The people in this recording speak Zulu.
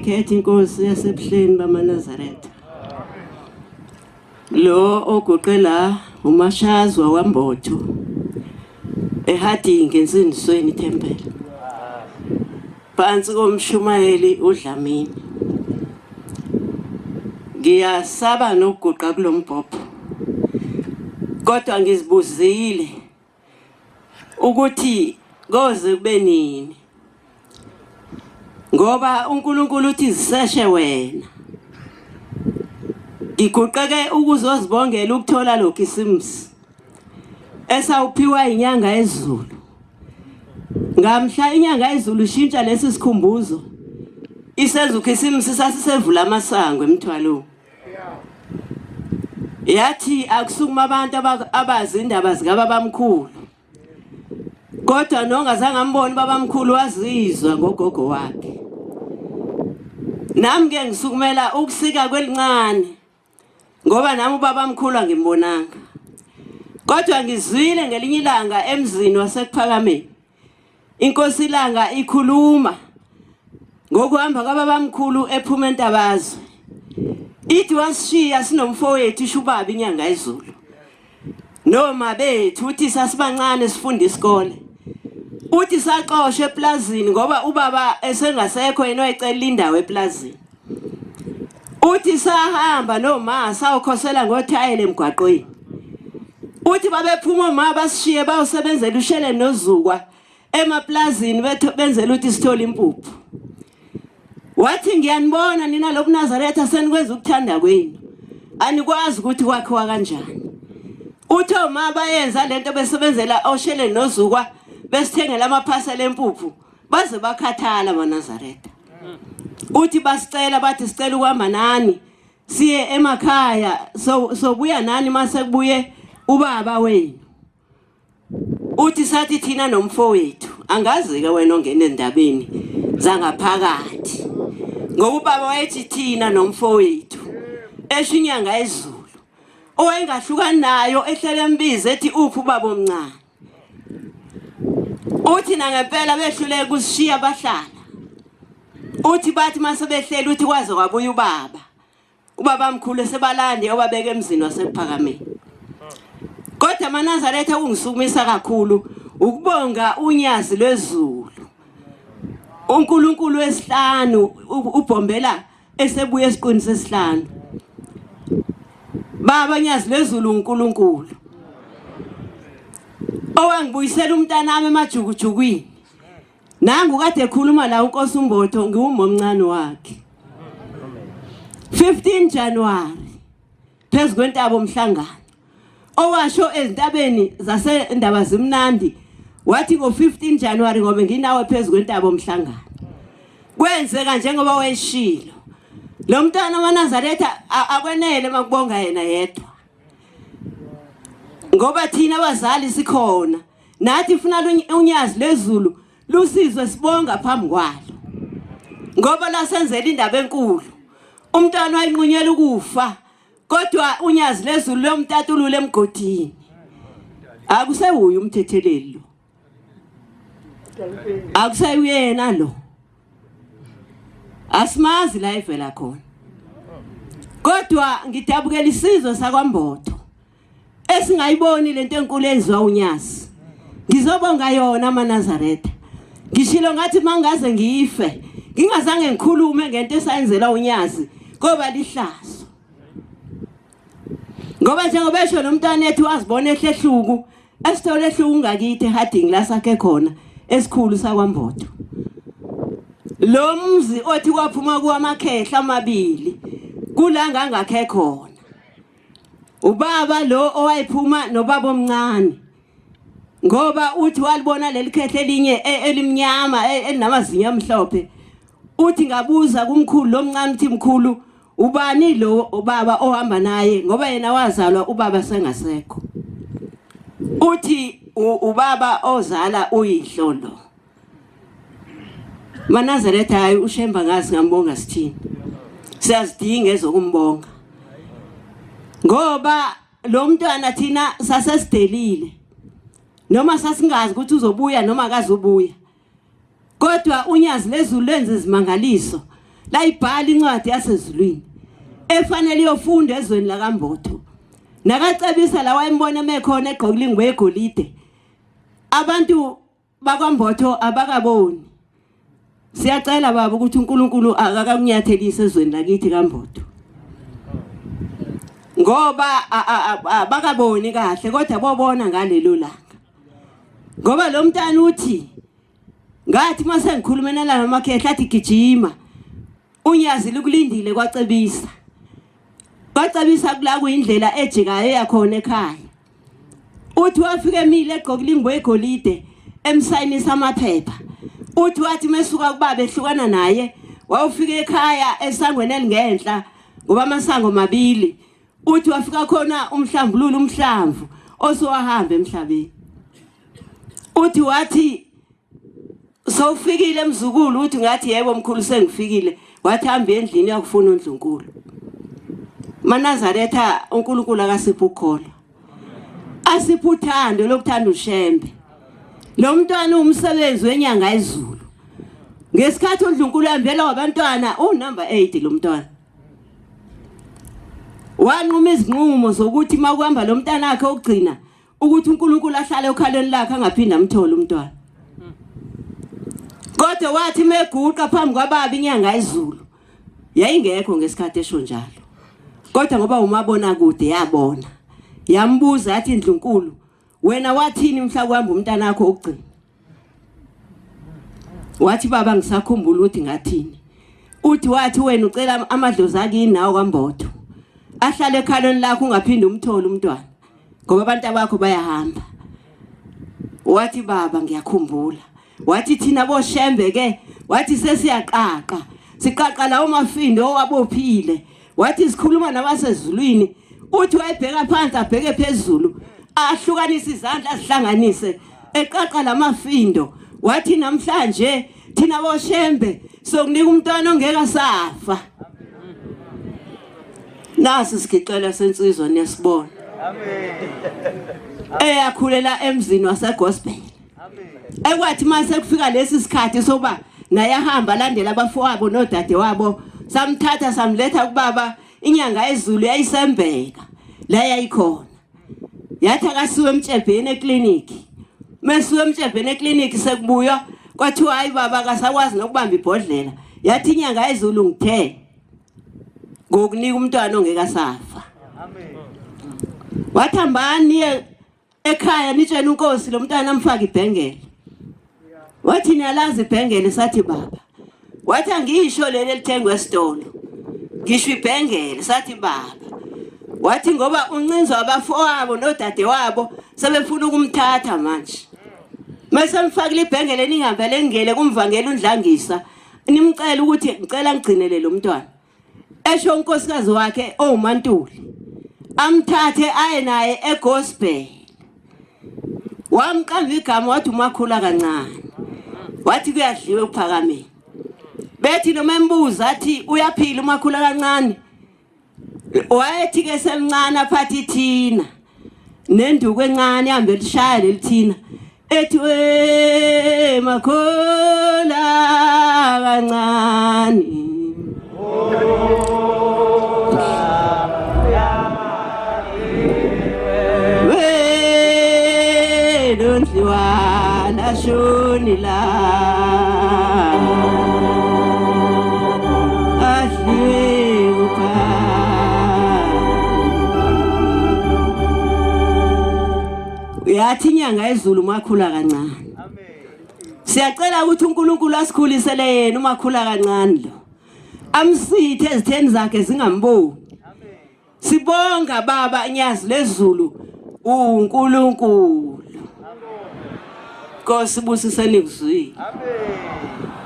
Ngiyayikhetha inkosi yasebuhleni bamaNazaretha. Lo oguqe la uMashazwa waMbotho eHarding ensindisweni ithempeli. Phansi komshumayeli uDlamini. Ngiyasaba nokuguqa kulombhobho. Kodwa ngizibuzile ukuthi koze kube nini ngoba uNkulunkulu uthi ziseshe wena ngiguqeke ukuzozibongela ukuthola lo Khisimusi esawuphiwa inyanga ezulu ngamhla inyanga ezulu ishintsha lesi sikhumbuzo isenza uKhisimusi sasisevula amasango emthwalweni Yathi akusukuma abantu abazi indaba zikababamkhulu. Kodwa nongazange ambone ubabamkhulu wazizwa ngogogo wakhe. Nami ke ngisukumela ukusika kwelincane ngoba nami ubabamkhulu angimbonanga. Kodwa ngizwile ngelinye ilanga emzini waseKuphakameni Inkosi iLanga ikhuluma ngokuhamba kwababamkhulu ephuma entabazwe. Ithi wasishiya sinomfowethu isho ubaba inyanga izulu. Noma bethu uthi sasibancane sifunda isikole. Uthi saxoshwa eplazini ngoba ubaba esengasekho yena wayecela indawo eplazini. Uthi sahamba noma sawukhosela ngothayela emgwaqweni. Uthi babephuma oma basishiye bayosebenzela ushele nozukwa emaplazini benzela ukuthi sithole impuphu. Wathi ngiyanibona nina lobuNazaretha senikwenza ukuthanda kwenu. Anikwazi ukuthi kwakhiwa kanjani. Uthi oma bayenza lento besebenzela oshele nozukwa besithengela amaphasela empuphu baze bakhathala amaNazaretha. Uthi basicela bathi sicela ukuhamba nani siye emakhaya so sobuya nani mase kubuye ubaba wenu uthi sathi thina nomfowethu angazi ke wena ongena endabeni zangaphakathi ngoba ubaba wayethi thina nomfowethu esho inyanga ezulu owayengahlukani nayo ehlele embiza ethi uphi ubaba omncane uthi nangempela behluleka ukusishiya bahlala uthi bathi mase behleli uthi kwaze kwabuya ubaba ubaba mkhulu esebalande obabeka emzini wasekuphakameni kodwa amaNazaretha kungisukumisa kakhulu ukubonga unyazi lwezulu uNkulunkulu wesihlanu ubhombela esebuya esiqwini sesihlanu baba nyazi lwezulu uNkulunkulu owangibuyisela umntanami emajukujukwini nangu kade ekhuluma la uNkosi uMbotho ngiwumomncane wakhe 15 January phezu kwentaba umhlangano owasho ezintabeni zasendaba zimnandi wathi ngo-15 January ngobe nginawe phezu kwentaba umhlangano kwenzeka njengoba wayeshilo lo mntwana waNazaretha akwenele makubonga yena yedwa ngoba thina abazali sikhona nathi funa unyazi lezulu lusizwe sibonga phambi kwalo ngoba lasenzela indaba enkulu umntwana wayinqunyela ukufa kodwa unyazi lezulu lomtatulula emgodini akusewuye umthetheleli lo akuseyuyena lo asimazi la evela khona kodwa ngidabukela isizwe sakwaMbotho esingayiboni lento enkulu enziwa unyazi ngizobonga yona amaNazaretha ngishilo ngathi mangaze ngife ngingazange ngikhulume ngento esayenzela unyazi koba lihlazo ngoba njengoba esho nomntwana ethu wazibona ehlehluku esitolo ehluku ngakithi eHarding la sakhe khona esikhulu sakwaMbotho lo mzi othi kwaphuma kuwamakhehla amabili kula ngangakhe khona ubaba lo owayephuma nobaba omncane ngoba uthi walibona leli khehle elinye e, elimnyama e, elinamazinyo amhlophe uthi ngabuza kumkhulu lo mncane uthi mkhulu ubani lo ubaba ohamba naye ngoba yena wazalwa ubaba sengasekho uthi ubaba ozala uyihlo lo MaNazaretha hayi uShemba ngazi ngambonga sithini. Siyazidinga ezokumbonga. Ngoba lo mntwana thina sasesidelile. Noma sasingazi ukuthi uzobuya noma akazubuya. Kodwa unyazi lezulu lenza izimangaliso. layibhala incwadi yasezulwini efanele iyofunda ezweni lakaMbotho. Nakacebisa la wayembona emekhona egqokile ingubo yegolide. Abantu bakwaMbotho abakaboni. Siyacela baba ukuthi uNkulunkulu akakakunyathelise ezweni lakithi kaMbotho. Ngoba abakaboni kahle kodwa bobona ngalelo langa. Ngoba lo mntana uthi ngathi mase ngikhulumela la namakhehla athi gijima Unyazi lukulindile kwacebisa. Kwacebisa kula kuyindlela ejikayo yakhona ekhaya. Uthi wafika emile egqokile ingubo yegolide emsayinisa amaphepha. Uthi wathi mesuka kubaba ehlukana naye wawufika ekhaya esangweni elingenhla ngoba amasango mabili. Uthi wafika khona umhlambululo umhlamvu osowahamba emhlabeni. Uthi wathi Sowufikile mzukulu uthi ngathi yebo mkhulu sengifikile wathi hamba endlini yakufuna uNdlunkulu. MaNazaretha uNkulunkulu akasiphe ukukholwa. Asiphe uthando lokuthanda uShembe. Lo mntwana umsebenzi wenyanga izulu. Ngesikhathi uNdlunkulu ehambela wabantwana unumber 8 lo mntwana. Wanquma izinqumo zokuthi makuhamba lo mntana wakhe okugcina ukuthi uNkulunkulu ahlale okhalweni lakhe angaphinde amthole umntwana. Kodwa wathi meguqa phambi kwababa inyanga izulu yayingekho ngesikhathi esho njalo. Kodwa ngoba umabona kude yabona. Yambuza yathi indlunkulu wena wathini mhla kuhamba umntanakho okugcina? Wathi baba ngisakhumbula ukuthi ngathini. Uthi wathi wena ucela amadlozi akini nawo kwaMbotho. Ahlale ekhalweni lakho ungaphinde umthole umntwana. Ngoba abantu abakho bayahamba. Wathi baba ngiyakhumbula. Wathi thina boshembe ke wathi sesiyaqaqa. Siqaqa lawo mafindo owabophile. Wathi sikhuluma nabasezulwini uthi wayebheka phansi abheke phezulu ahlukanise izandla azihlanganise eqaqa lamafindo wathi namhlanje thina boshembe sokunika umntwana ongeke asafa nasi sigixela sensizwa niyasibona eyakhulela emzini wasegospel ekwathi mase kufika lesi sikhathi soba naye ahamba alandela abafowabo nodadewabo samthatha samletha kubaba inyanga ezulu yayisembeka la yayikhona yathi akasiwe emtshebheni ekliniki mesiwe emtshebheni ekliniki sekubuywa kwathiwa hayi baba akasakwazi nokubamba ibhodlela yathi inyanga ezulu ngithe ngokunika umntwana ongeke asafa wathi hambani niye ekhaya nitshena unkosi lo mntana amfake ibhengele wathi niyalazi ibhengele sathi baba wathi angisho leli elithengwe esitolo ngisho ibhengele sathi baba wathi ngoba uncinzwa abafowabo nodadewabo sebefuna ukumthatha manje mase mfakile ibhengele ningavele ngingele kumvangela undlangisa nimcela ukuthi ngicela ngigcinele lo mntwana esho unkosikazi wakhe owuMantuli amthathe aye naye egospel wamqamba igama wathi umakhula kancane wathi kuyadliwa ekuphakameni bethi noma embuza athi uyaphila umakhula kancane wayethi ke semncane aphathe ithina nenduku encane ihambe lishaya lelithina ethi we makhola kancane we londliwa lashoni la Yathi inyanga yezulu makhula kancane. Siyacela ukuthi uNkulunkulu asikhulisele yena umakhula kancane lo. Amsithe ezitheni zakhe zingamboni. Sibonga baba nyazi lezulu uNkulunkulu. Nkosi busiseni kuzwile. Amen.